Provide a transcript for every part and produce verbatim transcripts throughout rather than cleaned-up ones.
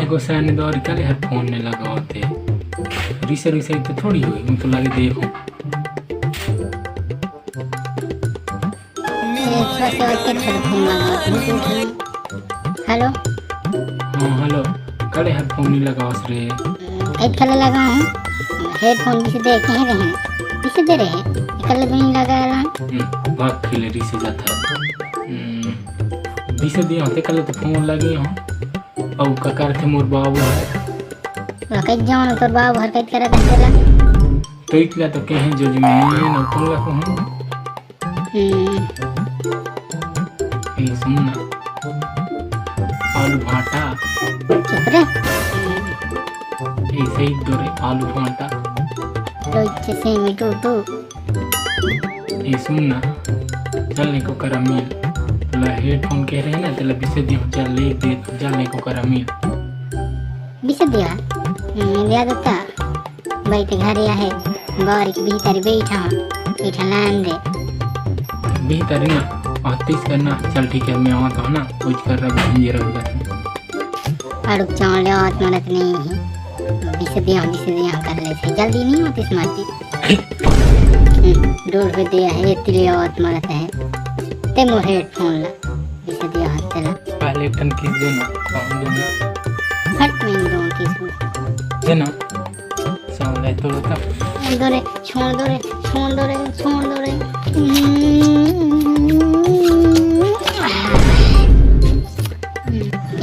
एगो सैने दौर के ले हर फोन ने लगावत हे। रिसे रिसे तो थोड़ी होई, मैं तो लगे देखो। हेलो। हाँ, हेलो। कड़े हर फोन नहीं लगावस रे। कई खला लगा हूँ। हेडफोन भी से दे के रहे। इसे दे रहे। कल भी नहीं लगा रहा। हम्म, भाग खेले रिसे जाता है। हम्म, रिसे दिया होते कल तो फोन लगे हो। अउ का करथे मोर बाबू हर? ओला कइसे जान तोर बाबू हर कइसे करत हे तेला? तो इतला तो कहे जजमेन, अउ कोन ला कहूँ? हम्म। ए, सुन ना। आलू भाटा। चुप रे। ए, सही दो रे, आलू भाटा। तो इच्छे से मिटू तू। ए, सुन ना, चल ने को करा मिल। तोला हेडफोन कहे रहे ना, तेला बिसे दियो, चल ले दे, चल ने को करा मिल। बिसे दिया? हम्म, दिया देता। भाई ते घरे आहे, बाहर के भीतर बैठा हूँ, बैठा लान दे। भीतर ना, आतिस करना, चल ठीक है, मैं आवत हूँ ना, कुछ कर रहा हूँ, ये रख दे। अड़ुक चावल ले आवत मरत नहीं है, बिसे दिया, बिसे दिया कर ले से, जल्दी नहीं होती मारती। डोर पे दिया है, तिले आवत मरत है। ते मोर हेडफोन ला, इसे दिया हाथ चला। पहले एक ठन किस देना, पाँव देना। हट, मैं दो किस में। देना। सामने तो होता। छोड़ दो रे, छोड़ दो रे, छोड़ दो रे, छोड़ दो रे।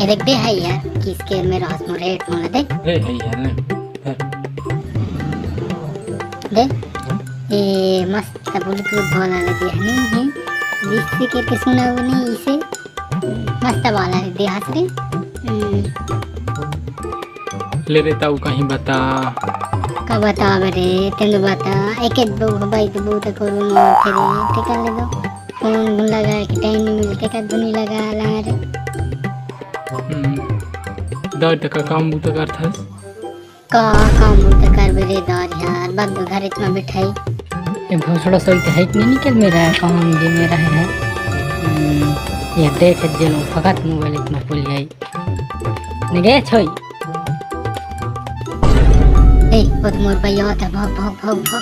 ये देख बे है यार, किस के मेरा हाथ में हेडफोन है, देख। रे है यार, ले। दे। ए, मस्त Bluetooth वाला लगे है, नहीं है? जिससे करके सुना वो नहीं इसे। मस्त वाला है, दे हाथ रे। हम्म। ले रे ताऊ कहीं बता। का बतावे रे, तेन बता। एक एक दो भाई तो बहुत करो ना तेरे, ते कर ले दो। फोन घुन लगा के टाइम नहीं मिलते, का धुनी लगा ला रे। हम्म। दो टका काम बूता करथस। का काम बूता करबे रे दार यार, बस घर इतना बैठाई। ये भोसड़ा सही तो है कि नहीं निकल मेरा है, काम जे मेरा है, है। हम्म, ये देख जे लोग फकत मोबाइल इतना पुल जाई। ने गए छोई। ए, बहुत मोर भैया होता, भाग, भाग, भाग, भाग।